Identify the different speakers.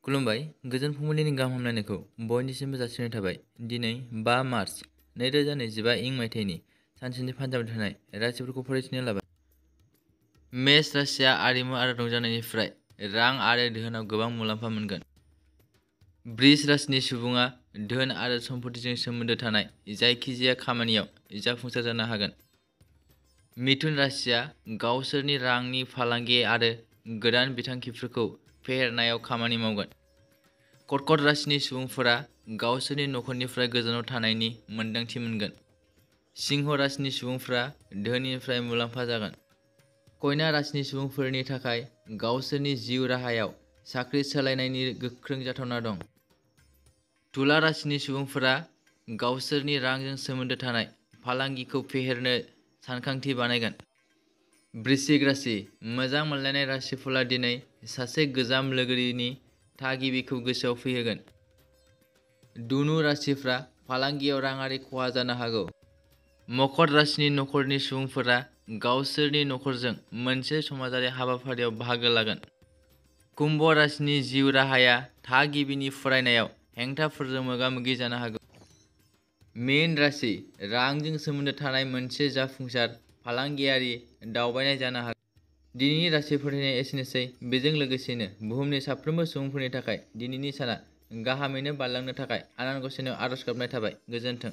Speaker 1: खुलुमबाय गोजोन फुंबिलिनि गाहाम हामलायनायखौ बयनिसिमबो जासिनाय थाबाय। दिनै 5 मार्च 2025 इं मायथाइनि सानसेनि फानजाबाय थानाय राशिफोरखौ फरायथिनो लाबाय। मेष राशिया आरिमु आरो रंजानायनिफ्राय रां आरो धोनाव गोबां मुलाम्फा मोनगोन। बृष राशिनि सुबुङा धोन आरो सम्पथिजों सोमोन्दो थानाय जायखिजाया खामानियाव जाफुंसार जानो हागोन। मिथुन राशिया गावसोरनि रांनि फालांगि आरो गोदान बिथांखिफोरखौ फेहेरनायाव खामानि मावगोन। कर्कट राशिनि सुबुंफोरा गावसोरनि नखरनिफ्राय गोजानाव थानायनि मोन्दांथि मोनगोन। सिंह राशिनि सुबुंफोरा धोनिनिफ्राय मुलाम्फा जागोन। कन्या राशिनि सुबुंफोरनि थाखाय गावसोरनि जिउ राहायाव साख्रि सोलायनायनि गोख्रों जाथावना दं। तुला राशिनि सुबुंफोरा गावसोरनि रांजों सोमोन्दो थानाय फालांगिखौ फेहेरनो सानखांथि बानायगोन। वृश्चिक राशि मोजां मोनलायनाय राशिफोरा दिनै सासे गोजाम लोगोरिनि थागिबिखौ गोसोआव फैहोगोन। धनु राशिफ्रा फालांगियाव राङारि खहा जानो हागौ। मकर राशिनि नखरनि सुबुंफोरा गावसोरनि नखरजों मोनसे समाजारि हाबाफारियाव बाहागो लागोन। कुम्भ राशिनि जिउ राहाया थागिबिनि फरायनायाव हेंथाफोरजों मोगा-मोगि जानो हागौ। मीन राशि रांजों सोमोन्दो थानाय मोनसे जाफुंसार फालांगियारि दावबायनाय जानो हागौ। दिनैनि राशि फोरमायनाया एसेनोसै। बेजों लोगोसेनो बुहुमनि साफ्रोमबो सुबुंफोरनि थाखाय दिनैनि साना गाहामैनो बारलांनो थाखाय आनान गसाइनाव आरज गाबनाय थाबाय। गोजोन्थों।